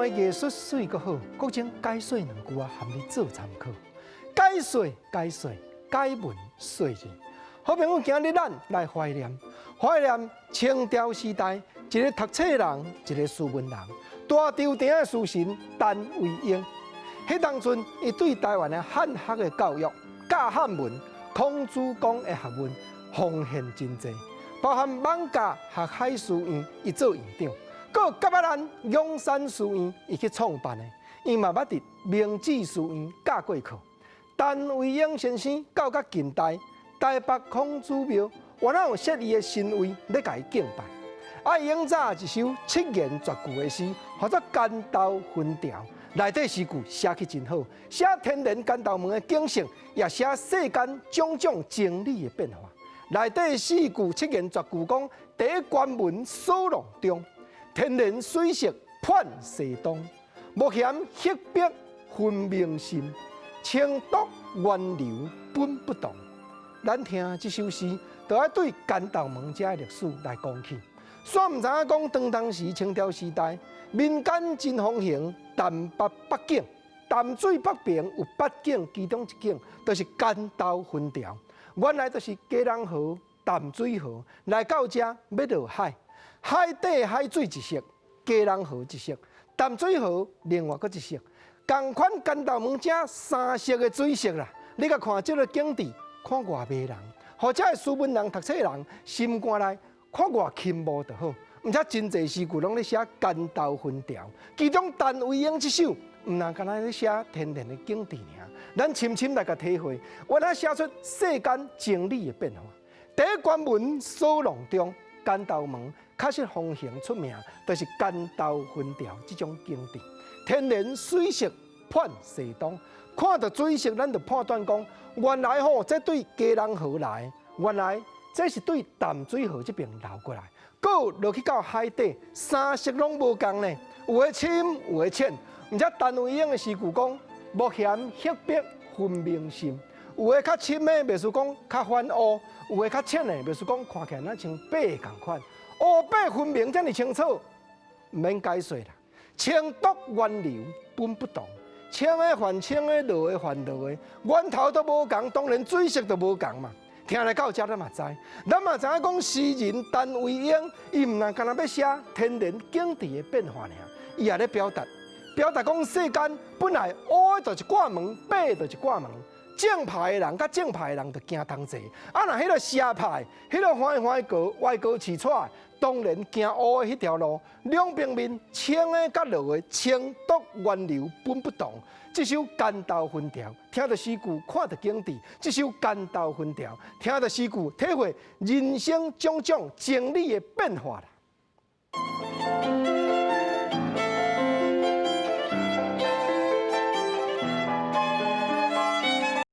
的藝術媠閣好，國情解說兩句啊，含你做參考。解說解說解文說字，好朋友，今日咱來懷念懷念清朝時代一个讀冊人，一个斯文人，大稻埕的書神陳惟英。彼當陣，伊對台灣的漢學的教育、教漢文、孔子宮的學問奉獻真濟，包含艋舺學海書院，伊做院長。閣甲仔蘭仰山書院，伊去創辦的，伊嘛捌佇明志書院教過課。陳惟英先生到甲近代，台北孔子廟原來有設伊的神位咧共伊敬拜。啊，伊永早一首七言絕句的詩，號做《竿豆分潮》，內底詩句寫去真好，寫天然竿豆門的景色，也寫世間種種情理的變化。內底四句七言絕句講：第一關門鎖籠中，天然水色判西東，莫嫌黑白分明深，清濁源流本不同。咱聽這首詩，就愛對竿豆門遮的歷史來講起。煞毋知影講，當當時清朝時代，民間真風行淡北八景，淡水北爿有八景，其中一景就是竿豆分潮。原來就是基隆河、淡水河來到遮欲落海，海底海水一色，基隆河一色，淡水河另外閣一色，仝款竿豆門遮三色的水色啦。你共看這个景致，看偌迷人，予遮的斯文人、讀冊人心肝內看偌傾慕就好。毋知真濟詩句攏咧寫竿豆分潮，其中陳惟英這首，毋但干焦咧寫天然的景致爾，咱深深來共體會，原來寫出世間情理的變化。第一關門鎖籠中，竿豆門確實風行出名，就是竿豆分潮這種景致。天然水色判西東，看著水色，咱就判斷講，原來吼這對基隆河來，原來這是對淡水河這爿流過來，閣落去到海底，三色攏無仝呢，有的深，有的淺。毋知陳惟英的詩句講，莫嫌黑白分明深，有的較深的，袂輸講較反烏；有的較淺的，袂輸講看起來若像白的仝款。烏白分明遮爾清楚，毋免解說啦。清濁源流本不同，清的還清的，濁的還濁的，源頭都無仝，當然水色都無仝嘛。聽來到遮咱嘛知，咱嘛知影講詩人陳惟英，伊毋但干焦欲寫天然景致的變化爾，伊也咧表達，表達講世間本來烏的就一掛門，白的就一掛門，正派的人佮正派的人就行同齊，啊若彼个邪派，彼个歪歪過歪過刺跩，當然行烏的彼條路，兩邊面清的佮濁的，清濁源流本不同。這首竿豆分潮，聽著詩句，看著景致。這首竿豆分潮，聽著詩句，體會人生種種情理的變化啦。